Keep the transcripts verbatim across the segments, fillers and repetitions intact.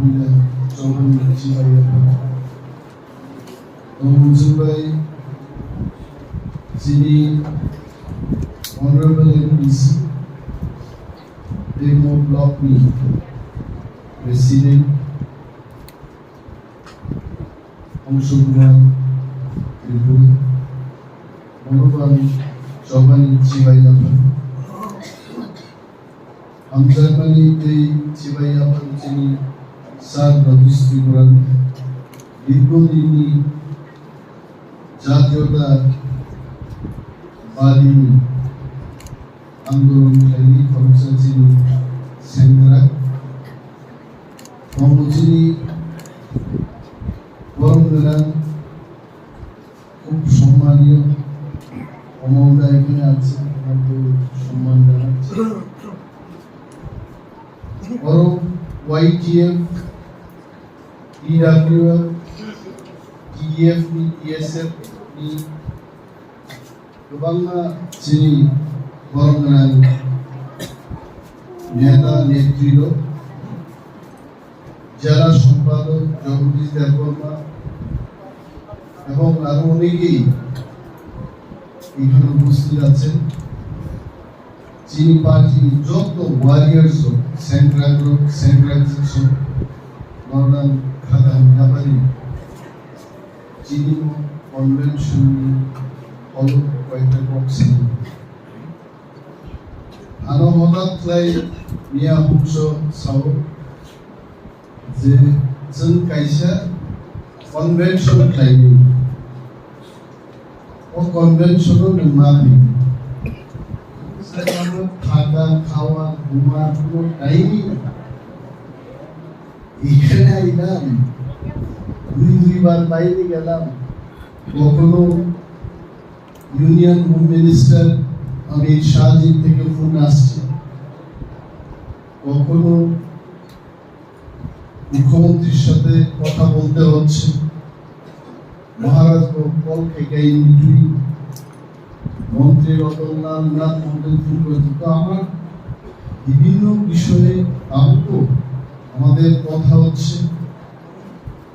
Chobani Chibai Yaphang. Tongmung Chibai, chini Honorable M D C, Tengmo Block ni President, Hongsong Kumar Tripuri, Monoban Chobani Chibai Yaphang. Hamjakmani tei Chibai Yaphang chini Sir North East Tripura ni dirgho dinni jatiyotabadi andolon khlaini khoroksa chini sengkrak. Omo chini borom gwnang খুব সম্মানীয়, অমলদা এখানে আছে, ওনাকে সম্মান জানাচ্ছি। বড় Y T F, T W F, T D F ni, T S F ni, kwbangma chini borom gwnang neta, netri rok, জেলা সম্পাদক জগদীশ দেববর্মা এবং আরো অনেকেই এখানে উপস্থিত আছেন। Chini party ni joto warriors rok, sengkrak rok, sengkrak rok, nornang khata ni yapari chini convention ni holo koita kok sini. Ano hotat khlai miya bukso sao je chwng kaisa convention khlaini. O convention-o nwng ma phi. Sakano thaka, khawa, buma, kuno kaini. এখানে আইলাম, দুই দুইবার বাইরে গেলাম, কখনো union home minister Amit শাহজির থেকে ফোন আসছে, কখনো মুখ্যমন্ত্রীর সাথে কথা বলতে হচ্ছে। মহারাজ কল থেকে ইন বিটুইন মন্ত্রী রতনলাল নাথ মন্ত্রী ফোন করেছে। তো আমার বিভিন্ন বিষয়ে আহত আমাদের কথা হচ্ছে,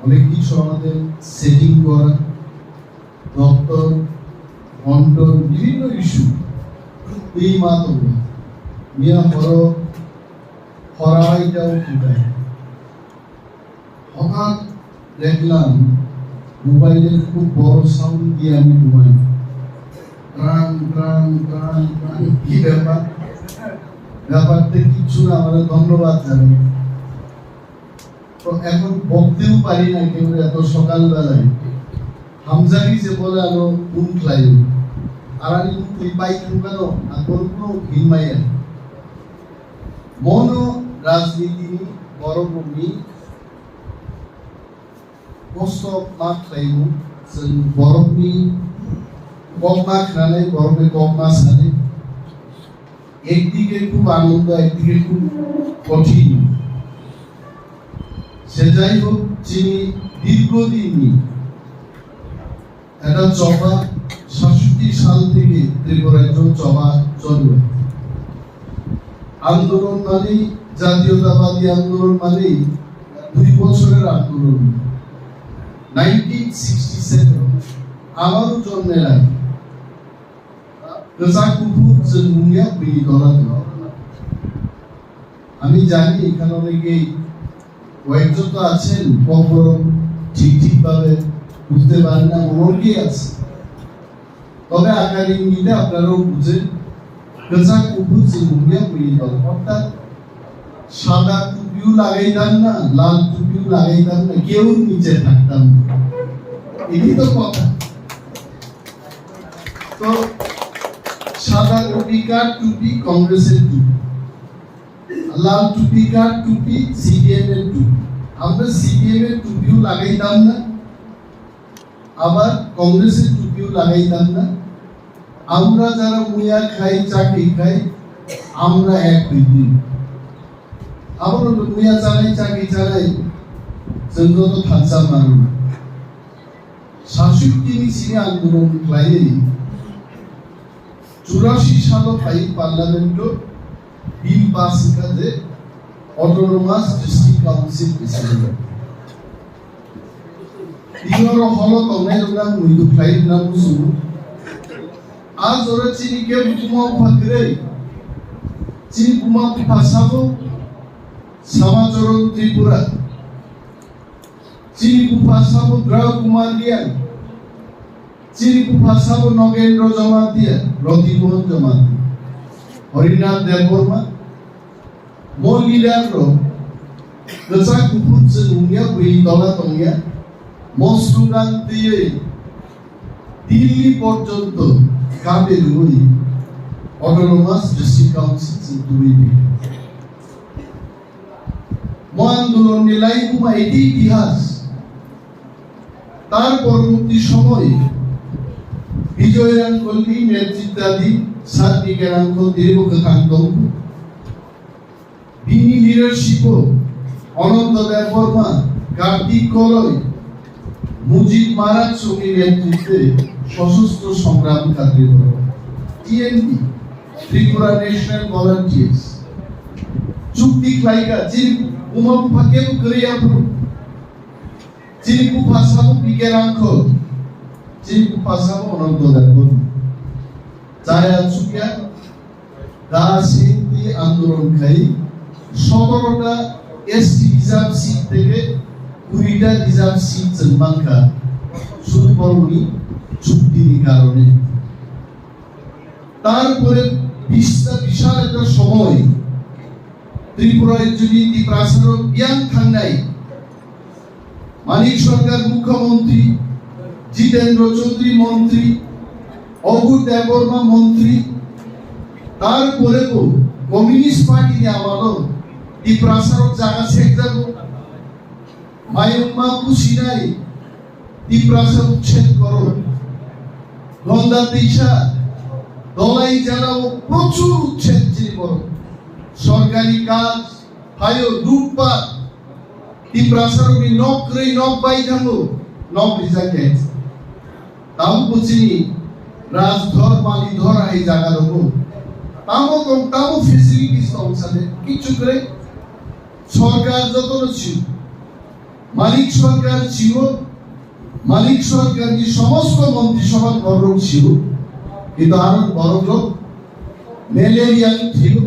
অনেক কিছু আমাদের সেটিং করা, দপ্তর বন্টন, বিভিন্ন ইস্যু। এই মাতঙ্গ মিয়া বড় হরাই যাও কোথায়? হঠাৎ দেখলাম মোবাইলের খুব বড় সাউন্ড দিয়ে আমি ঘুমাই। ট্রাং, ট্রাং, ট্রাং, ট্রাং। কি ব্যাপার? ব্যাপারটা কিচ্ছু না, আমরা ধন্যবাদ জানাই। তো এখন বকতেও পারি না কেউ এত সকালবেলায়। হামজারি যে বলে আলো কোন ক্লাইম। আর আমি মুখ লিপাই খানকানো, আর কোন কোনো হিনমাইয়া। Mono rajniti ni borok rokni kosto ma khlaimung, chwng borokni kok ma khnanai, borokni kok ma sanai. Ekdike khub anondo, ekdike khub kothin. Se jai hok, chini dirgho dinni একটা চবা, সাতষট্টি সাল থেকে ত্রিপুরা রাজ্য চবা চলবে। আন্দোলন মানে, জাতীয়তাবাদী আন্দোলন মানে দুই বছরের আন্দোলন। নাইনটিন সিক্সটি সেভেন, আমারও জন্মের আগে। Kwchak kuphur chwng wngya bini dola dwla. আমি জানি এখানে অনেকেই কয়েকজন তো আছেন, কখনো ঠিক ঠিকভাবে বুঝতে পারেন না, এমন অনেকেই আছে। তবে আকার ইঙ্গিতে আপনারাও বুঝেন, kwchak kuphur chwng wngya bini dola, অর্থাৎ সাদা টুপিও লাগাইতাম না, লাল টুপিও লাগাইতাম না, কেউ নিচে থাকতাম না। এটাই তো কথা। তো সাদা টুপি কার টুপি? কংগ্রেসের টুপি। লাল টুপি কার টুপি? সিপিএম এর টুপি। আমরা সিপিএম এর টুপিও লাগাইতাম না, আবার কংগ্রেসের টুপিও লাগাইতাম না। আমরা যারা মুয়া খাই, চাকরি খাই, আমরা এক পৃথিবী। Abono muya chanai, chakri chanai, chwng joto thansa mano. Saswk tini sini andolon khlaiwi churashi salo phai parliament-o bill pass wngkha je Autonomous District Council Assembly. Tini oro holo tongnai rok nang muitu khlai rwna muchungo. A jora chini kebo buma bupha kwrwi. Chini buma bupha sabo Samacharan Tripura. Chini bupha sabo Grau Kumar Riang. Chini bupha sabo Nogendra Jamatia, Roti Mohan Jamatia, Harinath Debbarma, mo leader rok kwchak kuphur chwng wngya, bui tola tongya, mo slogan twiwi Delhi porjonto kape rwui Autonomous District Council chwng twiwi. Mo andolonni laibuma iti itihas. Tar porborti somoy Bijoy Rangkholni netritaddhin Sat Bikir Rangkhol tiribo kwthang tongkhu. Bini leadership-o Ananta Debbarma, Kartik Koloi, Mujib Marak songni netrite soshostro songram kha Tripura. T N V, Tripura National Volunteers. Chukti khlaikha, chini buma bupha kebo kwrwi aphuru. Chini bupha sabo Bikir Rangkhol, chini bupha sabo Ananta Debbarma. Chaya chukya, da senti andolon khai, সতেরোটা S T reserve seat থেকে কুড়িটা reserve seat chwng mankha, শুধু বরংনি চুক্তির কারণে। তারপরে বিশটা বিশাল একটা সময় ত্রিপুরার যদি তিপ্রাসারও বিয়ান থাংনাই, মানিক সরকার মুখ্যমন্ত্রী, জিতেন্দ্র চৌধুরী মন্ত্রী, অঘু দেববর্মা মন্ত্রী, তারপরেও কমিউনিস্ট পার্টি নিয়ে আমারও তিপ্রাসারও জায়গা শেখ যাবো। মায়ুমা পুষিনাই তিপ্রাসা উচ্ছেদ করো। গন্ডা তিসা, দলাই জেলাও প্রচুর উচ্ছেদ চিনি করো। সরকারি কাজ, হায়ো লুটপাট, তিপ্রাসারনি nok kwrwi nok bai thango, nok rijak khe. Tamo buchini rajdhor, malidhor hai jaga rogo. Tamo tong, tamo facilities tong sade, kichu kwrwi. Sorkar jotono sio, Manik Sorkar sio, Manik Sorkarni somosto montri sobhar borok sio, kintu aro borok rok malaria thio,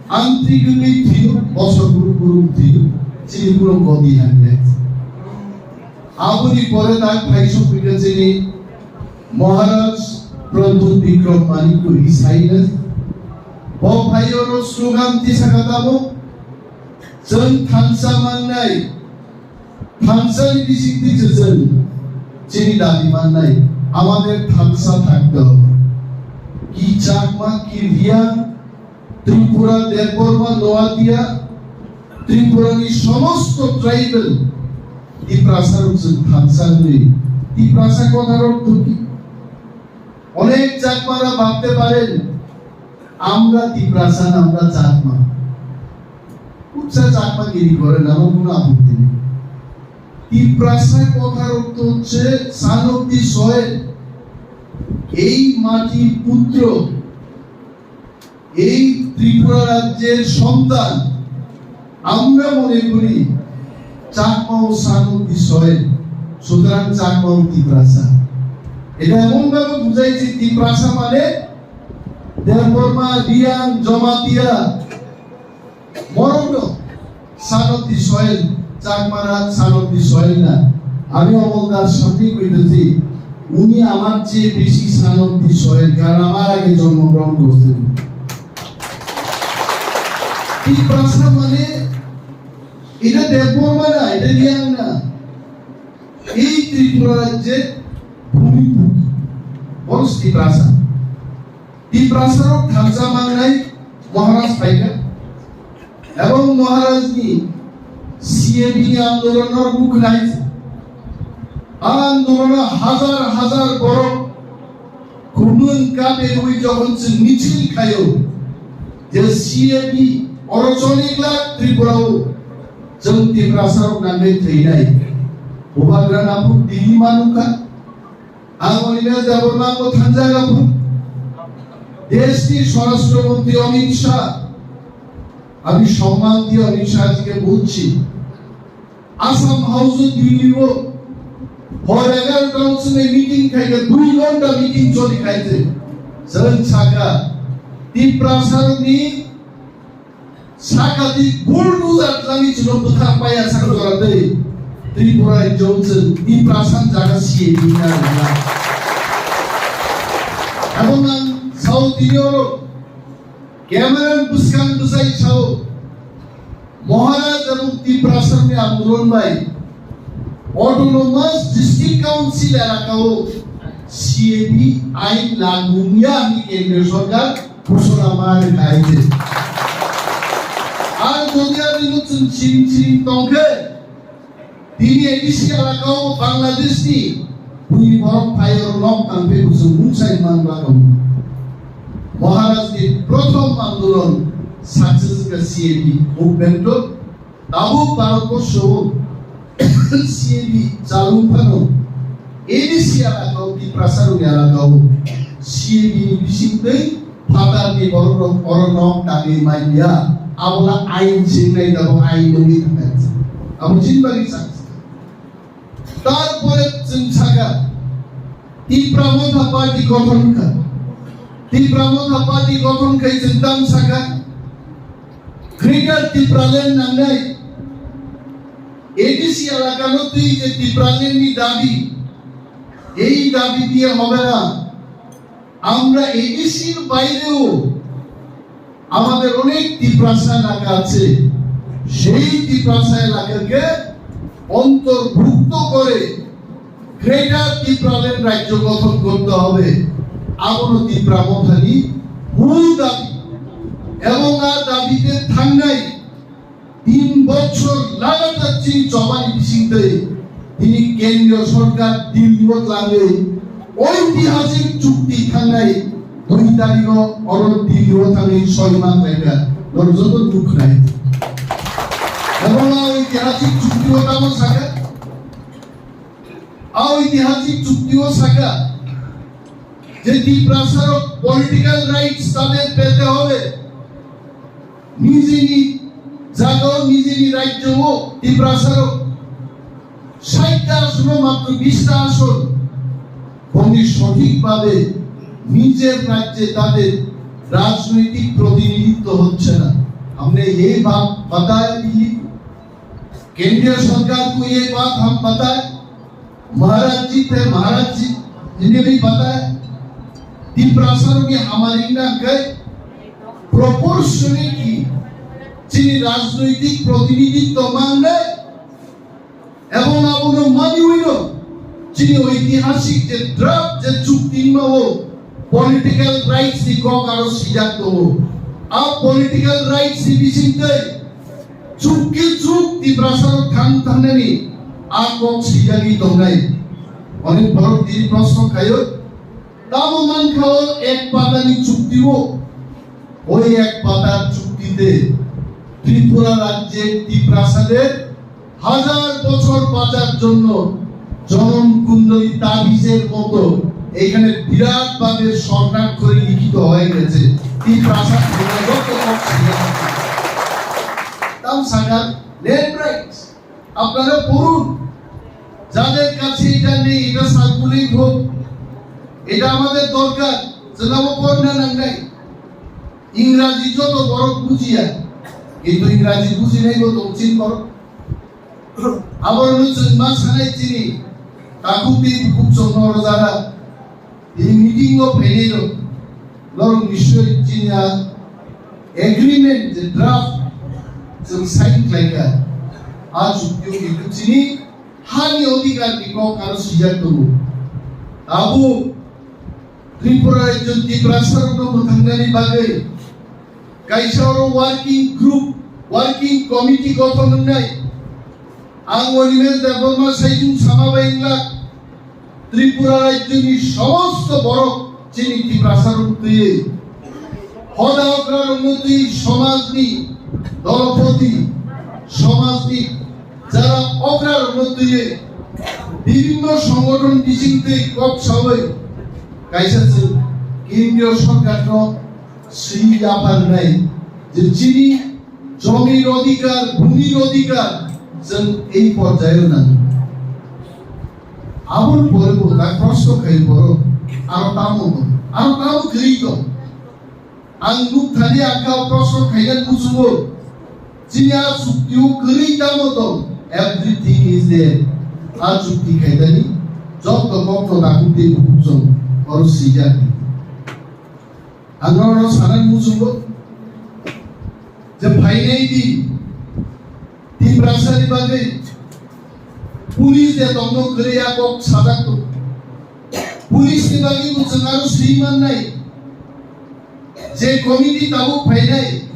antiguni thio, bosor guru guru thio, chini guru godi hanye. Aboni pore tak phai sokpikha chini Maharaj Pradyut Bikram Manikya His Highness. Bo phai oro slogan tisa kha tamo, chwng thansa mangnai, thansani bisingtwi chwng chini dabi mannai, amader thansa thakto. Ki Chakma, ki Riang, Tripura, Debbarma, Noatia, Tripurani somosto tribal Tiprasa rok chwng thansa hwnwi. Tiprasa kotha rok thuki. Onek Chakmara bhabte paren, amra Tiprasa, amra Chakma. Kucha Chakma giri gore, namo kuno aputti nei. Tiprasa kotha rok to hocche son of the soil. Ei matir putro, এই ত্রিপুরা রাজ্যের সন্তান, আমরা মনে করি চাকমা ও সানু বিষয়ে, সুতরাং চাকমা ও তিপ্রাসা। এটা এমনভাবে বুঝাইছি, তিপ্রাসা মানে দেববর্মা, রিয়াং, জমাতিয়া, মরণ। Son of the soil, চাকমারা son of the soil না। আমি অমলদার সামনে কইতেছি, উনি আমার চেয়ে বেশি son of the soil, কারণ আমার আগে জন্মগ্রহণ করছেন। তিপ্রাসা মানে এটা দেববর্মা না, এটা রিয়াং না। এই ত্রিপুরা রাজ্যের ভূমিপুত্র, বরং Tiprasa. Tiprasa rok thansa mangnai Maharaj phaikha. Ebong Maharaj ni C A B ni andolon no ruknai. A andolon o hazar hazar borok khumung kape rwi jokhon chwng michil khaio je C A B oro choliglak Tripura o chwng Tiprasa rok nangwi thwinai. Bubagra naphuk Delhi manukha. Ang Animesh Debbarma bo thangjak aphuru. Deshni Swarashtra Mantri Amit Shah, আমি সম্মান দিয়ে অমিত শাহজিকে বলছি, আসাম হাউসে দিল্লিও হয় এগারোটা উৎসবে মিটিং খাইতে দুই ঘন্টা মিটিং চলি খাইতে। Chwng sakha, Tiprasarokni sakha di bulldozer tlangwi chwng bwthar paya sakha jora tei Tripura rajyo chwng Tiprasa jaga C A D na rwna. Ebong ang South India oro Camera bwskang bwsai sao, Maharaj ebong Tiprasani andolon bai Autonomous District Council elakao C A D ain lagu wngya hwnwi kendriya sorkar ghosona ma rwkha hai se. Ar jodi ani no chwng siring siring tongkhe, tini A D C elakao Bangladeshni bui borok phai oro nok tangphai bo chwng mungsai man bagwi. Maharajni prothom andolon success wngkha C A D movement o. Tabuk Bharatborsho C A D chalu phano A D C elakao, Tiprasarokni elakao C A D ni bisingtwi phatarni borokrok oro nok tangwi manya. Abola ain singnai, tabuk ain nungwi thangnai. Abo chini bagwi sakha. Tarpore chwng sakha, Tipra Motha Party gothon kha. Tipra Motha Party gothon khai chwng tam sakha, Greater Tipraland nangnai, A D C elakano twi je Tipralandni dabi, ei dabi diye hobe na. আমরা এডিসির বাইরেও আমাদের অনেক তিপ্রাসা এলাকা আছে, সেই তিপ্রাসা এলাকাকে অন্তর্ভুক্ত করে গ্রেটার তিপ্রাল্যান্ড রাজ্য গঠন করতে হবে। Abono Tipra Mothani mul dabi, ebong a dabite thangnai tin bochor lagatar chini chobani bisingtwi tini kendriyo sorkar Dillio tlangwi oitihasik chukti thangnai dui tarikho oro Dillio thangwi soi man laika, norok joto nuknai. Ebong a oitihasik chukti o tamo sakha, a oitihasik chukti o sakha, যে তিপ্রাসারক political rights তাদের পেতে হবে, নিজেরই জায়গাও নিজেরই রাজ্যও তিপ্রাসারক ষাটটা আসনে মাত্র বিশটা আসন, বঙ্গে সঠিকভাবে নিজের রাজ্যে তাদের রাজনৈতিক প্রতিনিধিত্ব হচ্ছে না। हमने ये बात बताया दिल्ली को, केंद्रीय सरकार को ये बात हम बताए। महाराज जी थे, महाराज जी, इन्हें भी पता है। Tiprasarokni hamari wngkha khe proportionality chini rajnoitik protinidhitto mangnai ebong abono maniwino chini oitihasik je draft je chukti wngmao political rights ni kok aro sijak tongo. A political rights ni bisingtwi chuk khe chuk Tiprasarok thang thangnani a kok sijagwi tongnai. Onek borok tini proshno khaio, tamo mankha o ek patani chukti o, oi ek patar chuktite Tripura rajye Tiprasader হাজার বছর বাঁচার জন্য জনম কুণ্ডলী তাবিজের মতো এখানে বিরাটভাবে স্বর্ণাক্ষরে লিখিত হয়ে গেছে। তিপ্রাসা যোগাযোগ এবং শিক্ষা। তাম সাকার ল্যান্ড রাইটস আপনারা পড়ুন, যাদের কাছে এটা নেই এটা সার্কুলেট হোক, এটা আমাদের দরকার। যেন আমার পড়না নাঙ্গাই ইংরাজি যত বড় বুঝিয়া, কিন্তু ইংরাজি বুঝি নাই বলতে চিন করো। Abono chwng ma sanai chini takhuk tei bukhuk chwng no rwjana. Tini meeting o phainai rok norok nischoi chini a agreement je draft chwng sign khlaikha. A chukti o kintu chini hani odhikar ni kok aro swijak tongo. Abo Tripura rajyo Tiprasarokno mwthangnani bagwi kaisa oro working group, working committee gothon wngnai. Ang Animesh Debbarma saichung sama bai wngla Tripura rajyoni somosto borok chini Tiprasarok twiwi hoda okrarokno twi somajni dolopoti, somajni jara okrarokno twiwi bibhinno songothon bisingtwi kok sawi kaisa chwng kendriyo sorkarno swi yapharnai je chini Jomir odhikar, bhumir odhikar, chwng ei porjaio nango. Aboni pore bo tak proshno khai borok, aro tamo tong, aro tamo kwrwi tong. Ang nuk thani ang kha proshno khaina muchungo. Chini a chukti o kwrwi tamo tong? Everything is there. A chukti khaitani jotto kokno dakuk tei bukhuk chwng oro swijak. Ang norokno sanani muchungo je phainai di Tiprasani bagwi police de tongno kwrwi a kok sajak tong. Police ni bagwi bo chwng aro swi mannai. Je committee tabuk phainai,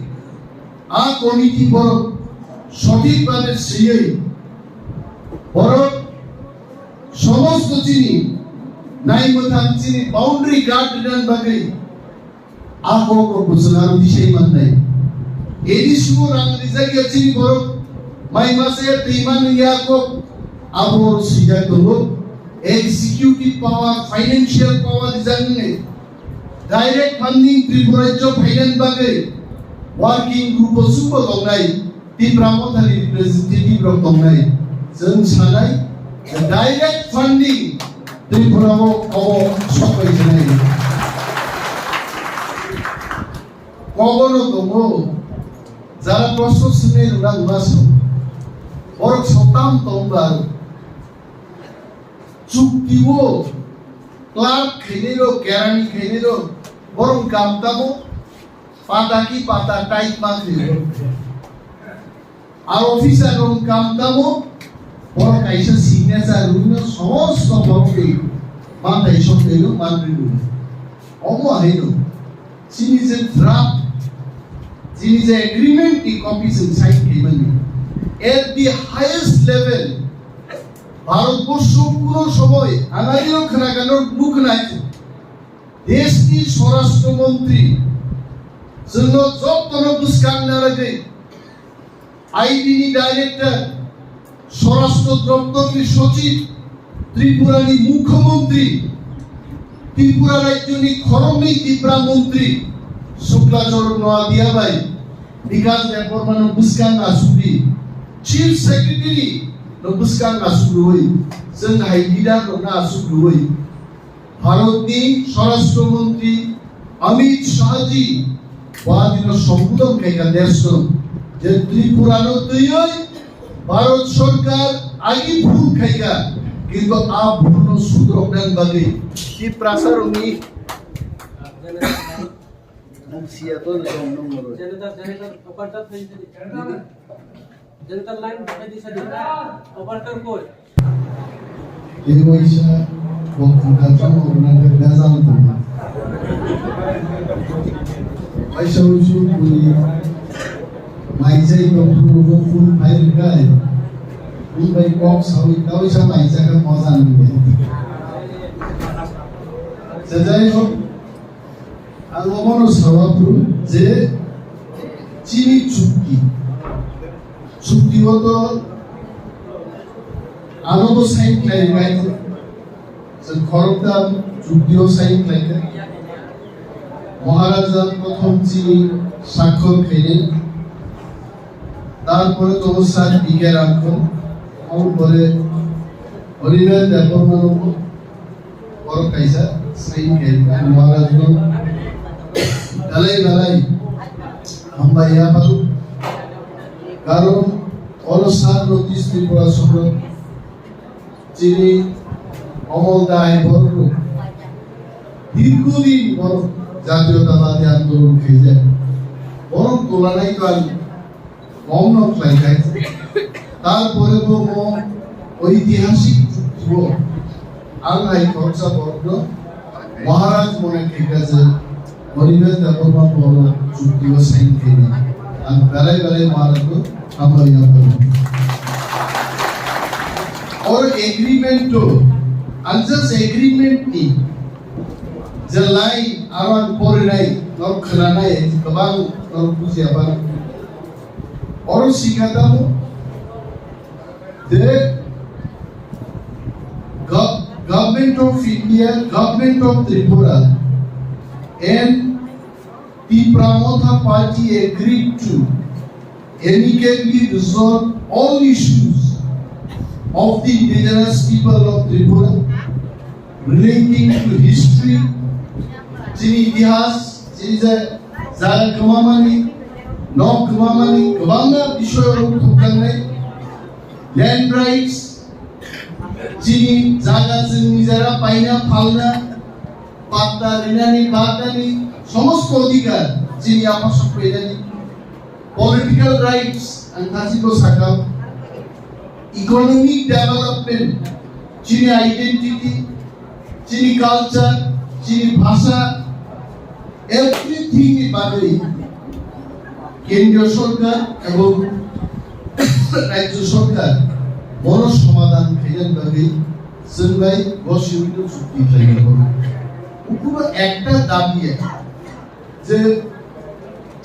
a committee borok sothik bhabe swiwi borok somosto chini nai mwthang chini boundary guard rwna bagwi a kok rok bo chwng aro tisai mannai. A D C o rang rijak ya chini borok mai masa ya twi man ya kok abo swijak tongo. Executive power, financial power rijak nai. Direct funding Tripura rajyo phainani bagwi working group o chwngbo tongnai, Tipra Mothani representative rok tongnai. Chwng sanai, direct funding Tripura o obo sokbai sanai. Kogono tongo, jara proshno swngnai rwna rwna song. Borok sotam tongba chukti o club khainai rok, kerani khainai rok, borok kam tamo pata ki pata type ma khainai rok. Ar officer rok kam tamo borok kaisa signature rwino somosto borok ni mantai sok twi no manri rw. Omo hai no. Chini je draft, chini je agreement ni copy chwng sign khaimani. At the highest level, Bharatborsho kuno somoi ang ani rok khwna gano nuknai, deshni Swarashtra Montri chwngno jottono bwskang narwgwi I B ni director, Swarashtra Doptor ni Sochib, Tripura ni Mukhyamantri, Tripura rajyo ni khoroknwi Tipra Montri, Shukla Chorok Noatia bai, Bikas Debbarma no bwskang asugwi, Chief Secretary no bwskang asugwi, chwng hai leader rok no asugwi, Bharatni Swarashtra Montri Amit Shahji badino sombodhon khaikha deshno je Tripurano twiwi Bharat Sarkar agi bhul khaikha, kintu a bhulno sudroknani bagwi Tiprasarokni Janitor, janitor, operator thai di. Janitor line thai di sadi. Operator koi. Kebo isa, bo khungka chong, orna ke gazal tong. Aisa usu kuni, maijai tong, puru bo pun file kai. Ni bai kok sawi, kau isa maijai ka moja nunggu. Sajai ho, Ang omono sawa phuru je chini chukti, chukti o to ano bo sign khlai bai, je khoroktham chukti o sign khlai kha. Maharaja prothom chini sakhor khainai, tarpore to sir P K Rakhon, tarpore Harilaal Debbarma no Borok kaisa sign khe Maharaj no belai belai hambai ya pharu. Karon oro sar notice Tripura songno chini Omol Dai borok rok dirgho din borok jatiyotabadi andolon khaijak. Borok tolanai kal Om no khlai khai. Tarpore bo mo oitihasik chukti o ang hai khoroksa borok no Maharaj mone khaikha je Harilaal Debbarma borok chukti o sign khaini. Ang belai belai Maharaj no hambai ya phano. Or agreement to, ang just agreement ni je line aro ang porinai, norok khwnanai, kwbang norok bujiya ba. Oro sikha tamo je Gov-, Government of India, Government of Tripura and Tipra Motha Party agreed to Amicably resolve all issues of the indigenous people of Tripura relating to history, chini itihas, chini je jaga kwmamani, nok kwmamani, kwbangma bisoy rok thukjaknai, land rights, chini jaga chwng nijera paina phalna, patta rinani, bagani, somosto odhikar chini aphasok painani, political rights, ang khachiko sakha, economic development, chini identity, chini culture, chini bhasha, everything ni bagwi kendriyo sorkar ebong rajyo sorkar bono somadhan khainani bagwi chwng bai bo simi no chukti khlainai. Ukhuno ekta dabi je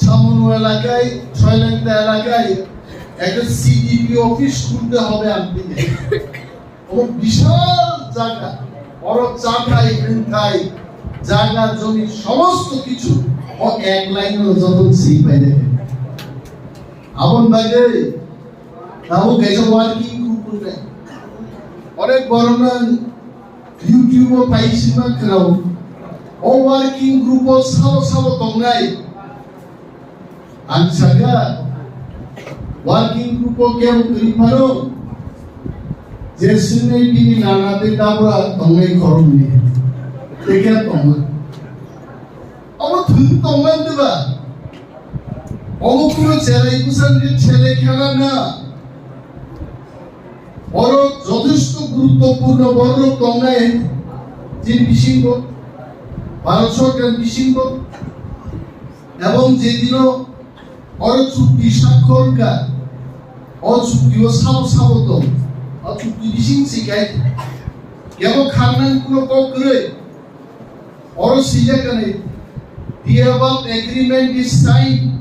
Chamunu elakay, Choilangta elakay ekta C D P office খুলতে হবে আমি। Omo bishal jaga, oro chathai, wngthai, jaga, jomi, somosto kichu o ek line o joto swi paide. Aboni bagwi tabuk kaisa working group wngkha. Onek borokno YouTube o paisima khwnao. O working group o sabo sabo tongnai. Ang sakha, working group o kebo kwrwi phano, je swngwi bini nana tei dabra tongnai khoroknwi, tei khe tongma. Omo thwng tongma diba? Omo kuno chelai bwsang je chelai khela na. Oro jothesto guruttopurno borok tongnai chini bisingo, Bharat Sorkar bisingo, ebong jedino oro chukti sakhor wngkha, o chukti o sabo sabo tong, o chukti bising se kai, kebo kharnani kuno kok kwrwi. Oro swijak kani, the above agreement is signed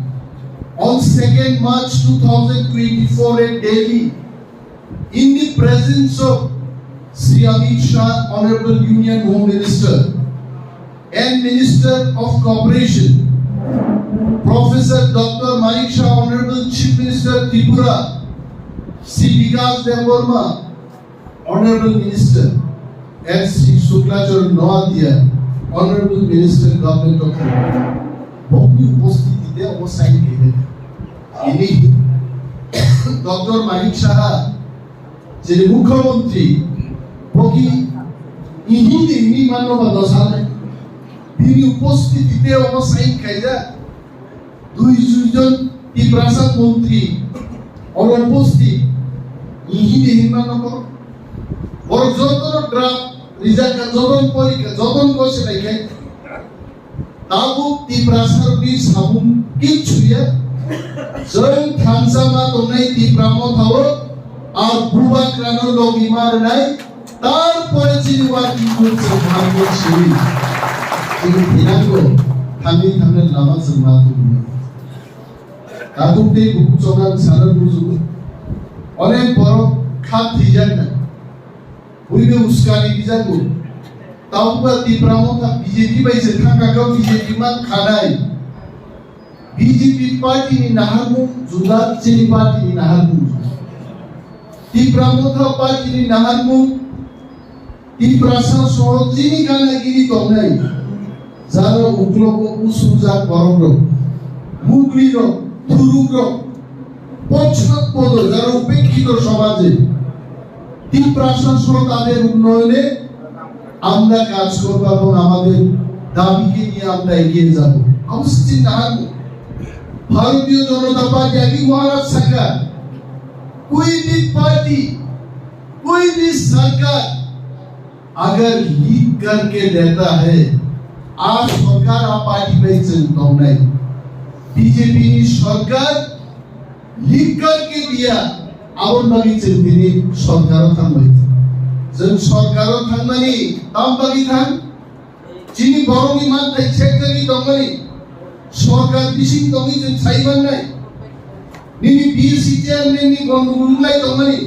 on second March two thousand twenty-four at Delhi in the presence of Shri Amit Shah, Honorable Union Home Minister and Minister of Cooperation, Professor Doctor Manik Shah, Honorable Chief Minister Tripura, Shri Bikash Debbarma, Honorable Minister, and Shri Shukla Charan Noatia, Honorable Minister, Government of Tripura. Bokni upostitite obo sign khaikha. Ini Doctor Manik Saha, jini Mukhyamantri, boki ihini ini mano ba dosale. Bini upostitite obo sign khaijak. Dui jon Tiprasa montri oro uposthit, ihini hinma nokho. Borok jotono draft rijak kha, jotono porikha, jotono gosi laikha. Tabuk Tiprasa rokni samung kichu ya. Chwng thansa ma tongnai Tipra Motha o, a bubagrano logi ma rwnai. Tarpore chini working group se bhagbo siri. Chini thinango, thangwi thangna lama chwng ma tongwi. Katuk tei bukhuk chokna sana bujugo. Onek borok kha thwijak na. Buino uskani bijago. Tauba Tipra Motha B J P bai se thangka kau B J P man khanai. B J P party ni naharmung juda, chini party ni naharmung juda. Tipra Motha party ni naharmung Tiprasa soho chini gana gini tongnai. Jaro uklogo usujak borok rok, mugli rok, thuruk rok, পশ্চাৎপদ, যারা উপেক্ষিত সমাজে তিপ্রাসা সহ তাদের উন্নয়নে আমরা কাজ করব এবং আমাদের দাবিকে নিয়ে আমরা এগিয়ে যাব। Ang sini nahan Bharatiya Janata Party agi Maharaj Sakha, koi bhi party, koi bhi sarkar, agar leak karke deta hai, a sarkar a party bai chwng tongnai. B J P ni sarkar leak karke diya, aboni bagwi chwng tini sarkaro thangbai. Chwng sarkaro thangmani tam bagwi thang? Chini borokni manthai check jagwi tongmani, sarkar bising tongwi chwng sai mannai. Nini B S C chairman ni gondogol wng lai tongmani.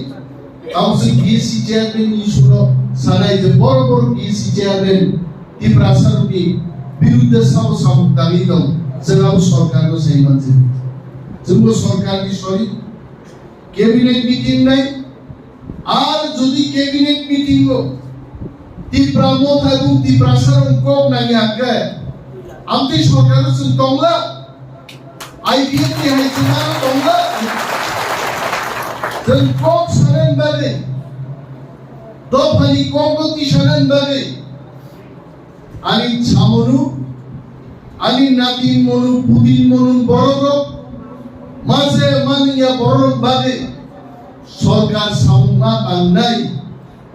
Tamo se B S C chairman ni issue no sanai je boro boro B S C chairman Tiprasa rokni birudde sabo samung tangwi tong, chwng abo sarkar no sai manjak. Chwngbo sorkarni sori cabinet meeting nai, ar jodi cabinet meeting o Tipra Motha ebong Tiprasa rok kok nangya hwnkhe, amtwi sorkar o chwng tongla, I P F T ni hai chwng ano tongla, chwng kok sanani bagwi, dophani kok no tisanani bagwi, ani samunu, ani natin munu, putin munu borok rok, mase manya borok rok bagwi sorkar samung ma tangnai,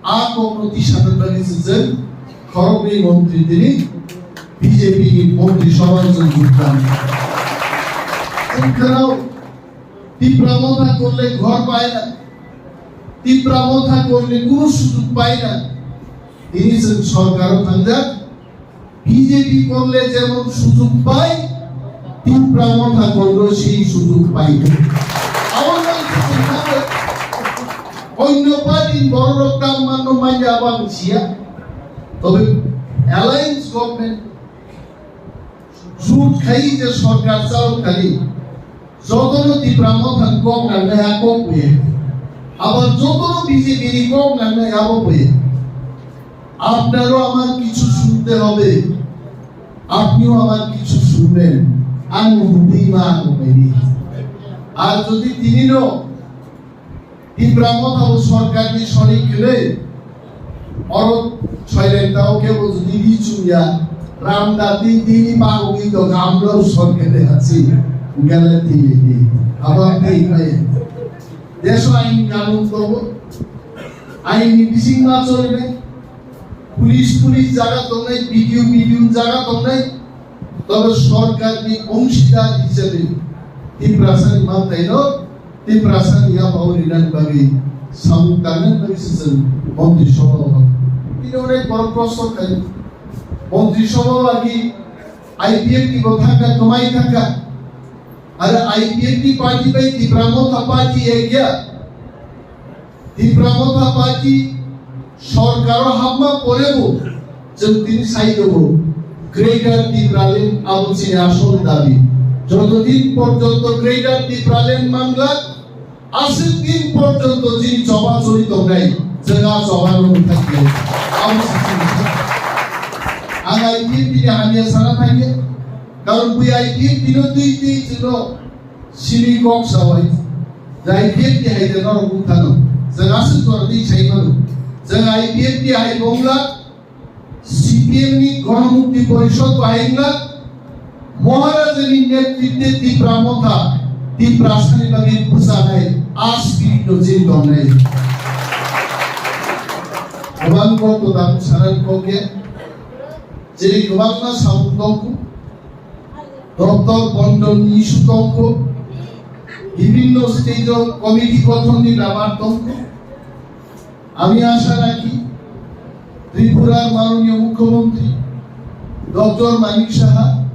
a kokno tisana bagwi se chwng khoroknwi montri tini B J P ni montri sabha o chwng jogdan. Chwng khwnao Tipra Motha korle ghor pai na, Tipra Motha korle kunu sujug pai na. Tini chwng sorkar o thangjak, B J P korle jemon sujug pai, Tipra Motha korle sei sujug pai. Abo no se chwng thangwi onno party ni borok rok tam manno manya abo ang siya. Tobe alliance government jut khai je sorkar chalo khali jotono Tipra Motha ni kok nangnai a kok buye. Abar jotono B J P ni kok nangnai abo buye. আপনারও আমার কিছু শুনতে হবে, আপনিও আমার কিছু শুনবেন। Ang hwnwi ma ang hwnwi. Ar jodi tinino Tipra Motha bo sorkar ni sonik khlai, oro soileng tao kebo jodi ri chumya, ram da di di ni ba wi to gamlo sorkar de hatsi, gala di di. Abo ang tei pai. Deso ain kanun tongo, ain ni bising ma cholibe, police, police jaga tongnai, B D O, B D O jaga tongnai, tobe sorkar ni ongsidar hisabe Tiprasa ni mantai no, Tiprasa ni yapha o rinani bagwi samung tangnani bagwi se chwng montri sabha o. Tini onek borok prosto khai, montri sabha o agi I P F T bo thangkha, kwmai thangkha. Are I P F T party bai Tipra Motha party ekya. Tipra Motha party sorkaro hapma porebo chwng tini sai tongo. Greater Tipraland abo chini asol dabi. Jotodin porjonto Greater Tipraland mangla, aswk din porjonto chini choba choli tongnai, chwng a choba no thangkhe. Abo se chini. Ang I P F T ni hamya sana thangkhe. Karon bui I P F T no twi twi chwngno simi kok sawai. Jai I P F T hai de norok bukthano. Jwng aswk jora twi sai mano. Jwng I P F T hai bongla C P M ni Ganamukti Porishad bo hai wngla. Maharajani netritwe Tipra Motha, Tiprasani bagwi bwchanai a spirit no chini tongnai. Kwbang kok to tabuk sanani kok ya. Chini kwbangma samung tongkhu. Doptor bondon ni issue tongkho, bibhinno stage o committee gothon ni bepar tongkho. Ami asha rakhi, Tripurar manoniyo mukhyamantri Doctor Manik Saha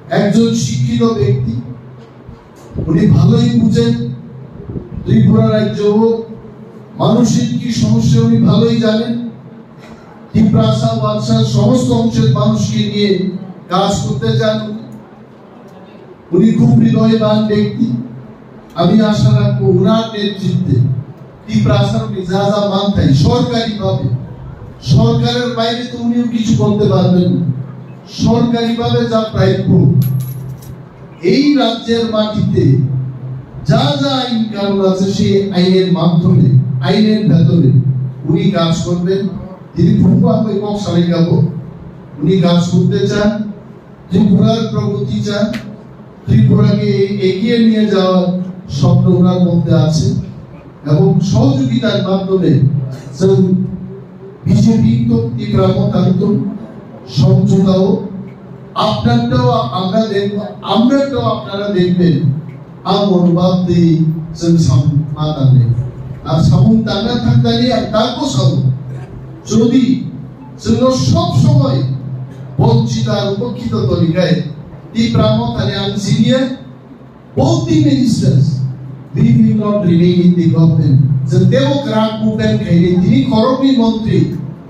ekjon shikkhito byakti, উনি ভালোই বুঝেন ত্রিপুরা রাজ্য, মানুষের কি সমস্যা উনি ভালোই জানেন। তিপ্রাসা ওয়াংসা সমস্ত অংশের মানুষকে নিয়ে কাজ করতে চান উনি। উনি খুব হৃদয়বান ব্যক্তি। আমি আশা রাখবো ওনার নেতৃত্বে তিপ্রাসার উনি যা যা মানতাই সরকারিভাবে, সরকারের বাইরে তো উনিও কিছু করতে পারবেন না, সরকারিভাবে যা প্রাপ্য এই রাজ্যের মাটিতে যা যা আইন কানুন আছে, সেই আইনের মাধ্যমে, আইনের ভেতরে উনি কাজ করবেন। তিনি ভূমিকা কম সারিকাবো, উনি কাজ করতে চান, ত্রিপুরার প্রগতি চান, ত্রিপুরাকে এগিয়ে নিয়ে যাওয়ার স্বপ্ন ওনার মধ্যে আছে। এবং সহযোগিতার মাধ্যমে যেমন বিজেপি তো ত্রিপুরা মতান্তর সমঝোতাও আপনারটাও আমরা দেখব, আমরাটাও আপনারা দেখবেন। Ang mwnwi twi chwng samung ma tangwi. Ang samung tangna thangtani ang tangbo sabo. Jodi chwngno sob somoi bonchito aro upokhito tonikhai, Tipra Mothani ang siniya, both the ministers, we will not remain in the government. Chwng teibo kwrak movement khainai, tini khoroknwi montri,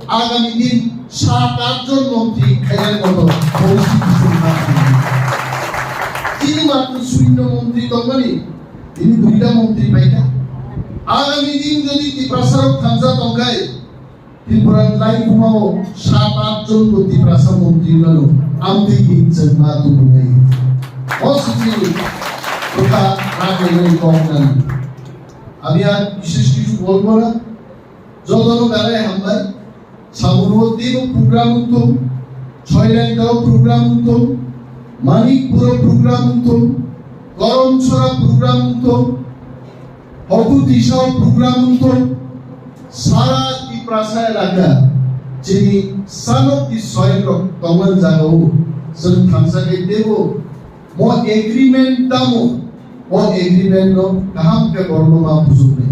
agami din sat at jon montri khainani moto poristiti chwng ma tangwi. Tini matro shunyo montri tongmani, tini duita montri paikha. Agami din jodi Tiprasa rok thansa tongkhai, Tripura ni laibuma o sat at jon bo Tiprasa montri mano, amtwi din chwng ma tubunai. O swchini kwtha rakhai nai kok nani. Ami ar bishesh kichu bolbo na, jotono belai hambai. Sabuno teibo program wngthung, Soilangtao program wngthung, Manikpuro program wngthung, Koromsora program wngthung, Hoku Tisao program wngthung, sara Tiprasa elaka, chini sanokti soil rok tongmani jagao, chwng thansa khe teibo mo agreement tamo, o agreement no kaham khe borokno ma bujuknai.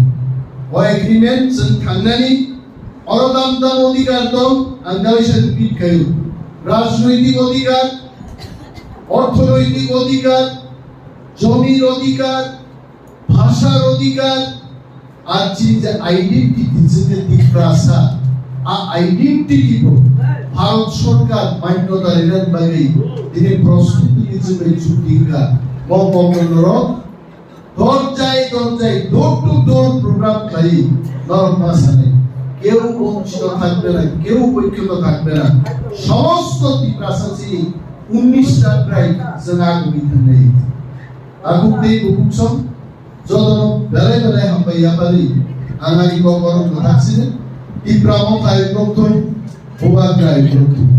O agreement chwng thangnani oro tam tam odhikar tong, ang kaisa repeat khaio. Rajnoitik odhikar, orthonoitik odhikar, jomir odhikar, bhashar odhikar, ar chini je identity chini Tiprasa, a identity bo Bharat Sorkar manyota rinani bagwi tini prostuti ni chini chukti wngkha. Mo kokno norok dorjai dorjai door to door program khlai norok ma sanai. Keu bonchito thakbe na, keu boikhoto thakbe na. Somosto Tiprasa chini unnish ta tribe chwng agumi thangnai. Akuk tei bukuk song jotono belai belai hambai yapari ang ani kok borok kwthak sini. Tipra mo khlai rok thung, bubar khlai rok thung.